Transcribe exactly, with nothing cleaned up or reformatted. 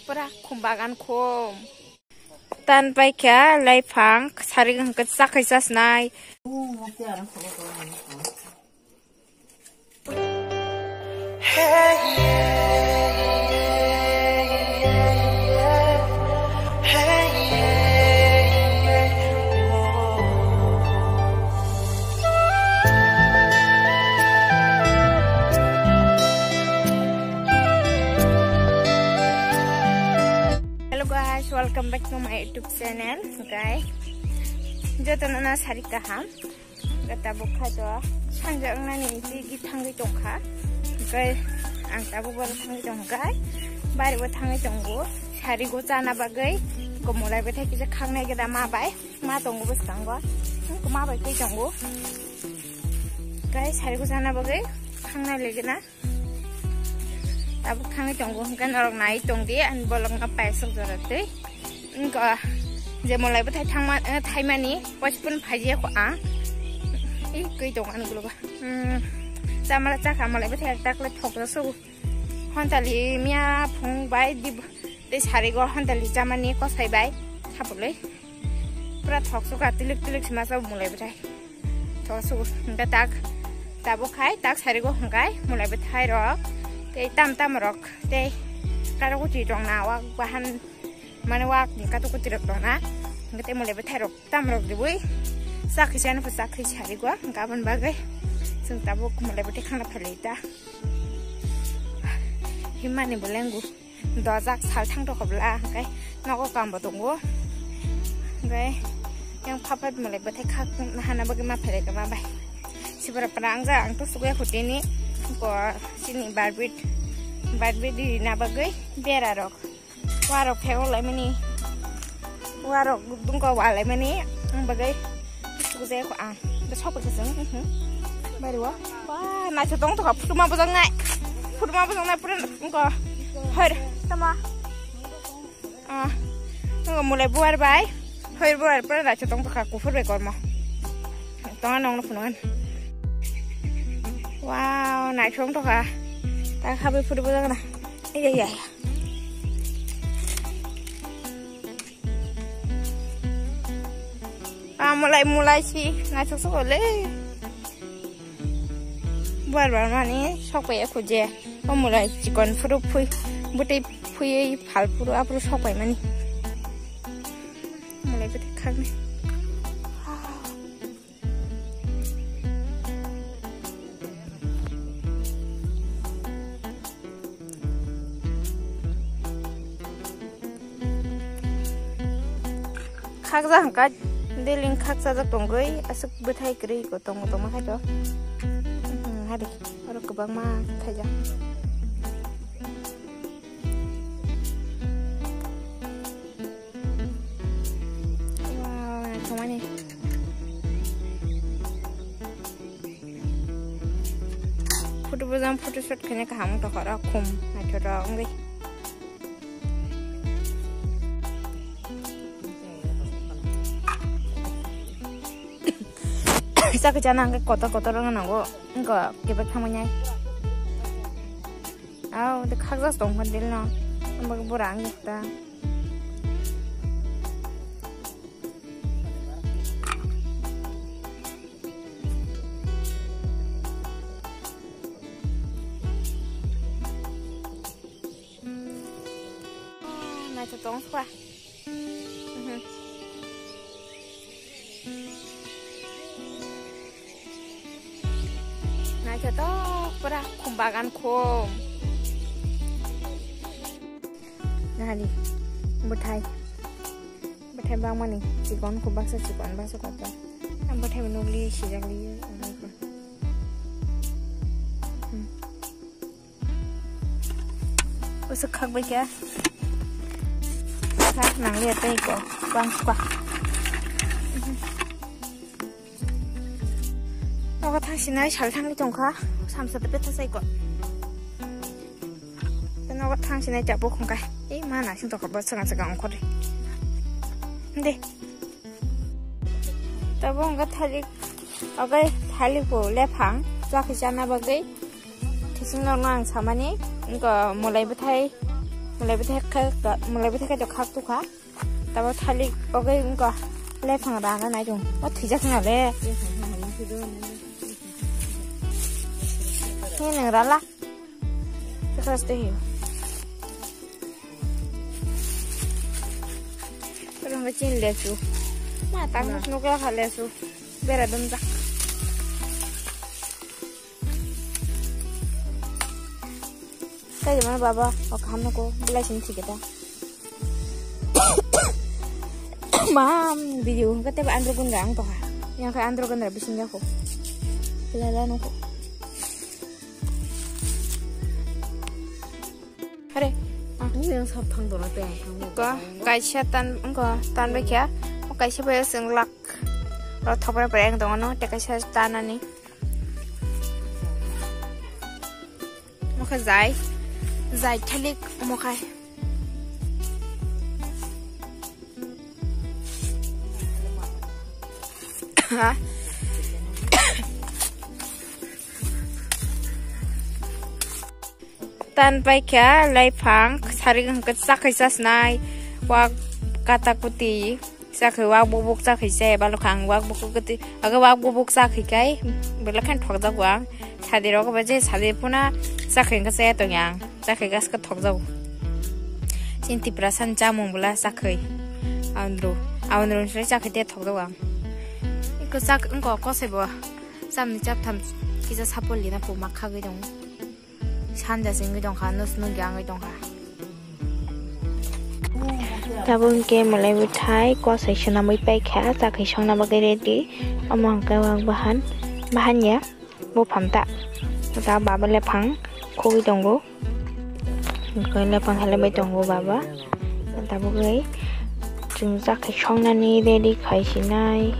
Pura khum bagan khum. Tan pai kha lai phang sari hwnkhe chakhai chasnai. Hello guys, welcome back to my YouTube channel. Guys, jotono na sari kaham. Gata bukha to sanja nani tigi thangwi tongkha. Guys, ang tabuk boro thangwi tongkha. Bari bo thangwi tongo. Sari go chana bagwi komolai bethai kisa khangnai gada ma bai. Ma tongo bwskango. Wngkha ma bai tei tongo. Guys, sari go chana bagwi khangnai legena. Tabuk thangwi tongo, hwnkhe norok nai tongdi, ani bolongno paisok jora twi. Wngkha je molai bwthai thangma, eh, thaimani, pochipun phaijiya kho ang. Ih, kwi tongo ani gulogo. Hmm, chamala chakha molai bwthai takle thokjak sugu. Hontali miya phung bai dib-, tei sarigo hontali chamani kosai bai khapulwi. Pura thok suka tilik tilik sima sa mulai bwthai. Thok suku hwnkhe tak tabuk khai tak sarigo hwnkhe mulai bwthai rok tei tam tam rok tei karo kuti rok na wak bahan mane wak ni kato kuti rok rok na hwnkhe tei mulai bwthai rok tam rok dibui chakhi chani pho chakhi sarigo hwnkhe aboni bagwi chwng tabuk mulai bwthai khana phalwi ta himani bo lengu. Dojak sal thang tokha bwla, hwnkhe nogo kambo tongo. Hwnkhe yang phaphat mulai bwthai khak hana bagwi ma phailai tongma bai. Sibra prangjak ang to sugwi hutini ko chini barbit, barbit rina bagwi bera rok. Warok phego laimani. Warok dungko walaimani ang bagwi sugwi kho ang. Da sokpha khe chwng, mhm. Bari wa. Wa, naithotok wng tokha, phutuma bwjaknai. Phutuma bwjaknai pura wngkha. Hor, tama. Ah, wngkha mulai buar bai. Hor buar pura naithotok wng tokha, kuphur bai kormo. Tonga nongno phunukhan. Wow, naithok wng tokha. Ta khabai phutu bwjakna. Iya, iya, iya. Ah, mulai, mulai si, naithok sokole. Buar buar mani, sokpai ya khuje. O mulai chikon phuru phui, bwtwi phui phal phuru, aphuru sokpai mani. Mulai bwtwi khakni. Khakjak hwnkha, deling khakchajak tongwi, aswk bwthai kwrwi ko tongo tongma khai to. Hmm, hari, oro kwbangma khaijak. Wow, naithokmani. Photo bojang, photo shoot khaina kaham wng tokha oro khum naithotok wngwi. Chakhe chana hwnkhe kotor kotor wngna nango, wngkha kebek thangmani ai. Aw, de khakjak tong phan del no. Ang bak bora ang ta. Naithotok wngkha. Mhm. Naithotok pura khum bagan khum. Nahani bwthai. Bwthai bangmani chikon khum baksa chikon baksa kotor. Ang bwthai bo nukli sijak li. Hmm. Usuk khak bai khe. Khak nang le tei ko bang kwa. Nogo thang sinai sal thangni tongkha. Samsa te petha sai ko. Nogo thang sinai ta bo khongkai. Ei ma na sing tongkha bo sanga sanga ongkhor. De. Tabuk hwnkhe thalik, okai thalik bo lephang, chakhe chana bagwi. Thising norno ang samani, wngkha mulai bwthai, Mulai bwthai khe, mulai bwthai khe khak tukha. Tabo thalik ogai wngkha. Lephang rana nai dung. O thwijak na le. Ni nang rala. Terus deh. Terus ngacin lesu. Ma, tangus nukla kha lesu. Bera dum jak. Tei mana baba, o kaham noko, belai sini thik ta. Mam, video hwnkhe tei andro gun rang toha. Yang khe andro gun ra bising jako. Belai la noko. Are. Ang yang sap thang dona tei ang thang. Ko, kaisa tan, ko, tan bai kya. Ko kaisa bai sing lak. Ro thopra bai ang dong no, tei kaisa tan ani. Mokhe jai, jai thalik mokhe. Tan paikha, lephang, sari hwnkhe chakhwi chasnai, wak kata kuti. Chakhwi wak bubuk chakhwi se, balo kha ang wak bubuk kwtwi, aga wak bubuk chakhwi kai, belai kheno thokjago ang. Sadi rok ba je sadi phuna chakhwi hwnkhe chaya tongya ang. Chakhwi gaska thokjago. Chini Tiprasa ni chamung bwla chakhwi. Andro, andro se chakhwi te thokjago ang. Iko chak, iko kosai bo. Chamni chaptham kisa sapor lina puma khagwi tongo. Sanja se wngwi tongkha, nus nungya wngwi tongkha. Tabuk hwnkhe mwlai bwthai kosai swnamwi paikha, chakhwi songna bagwi ready. Omo hwnkhe wak bahan, bahan ya, buphang ta. Ta baba lephang khogwi tongo. Hwnkhe lephang helaibai tongo baba. Tabukgwi chwng chakhwi songnani ready khai sinai.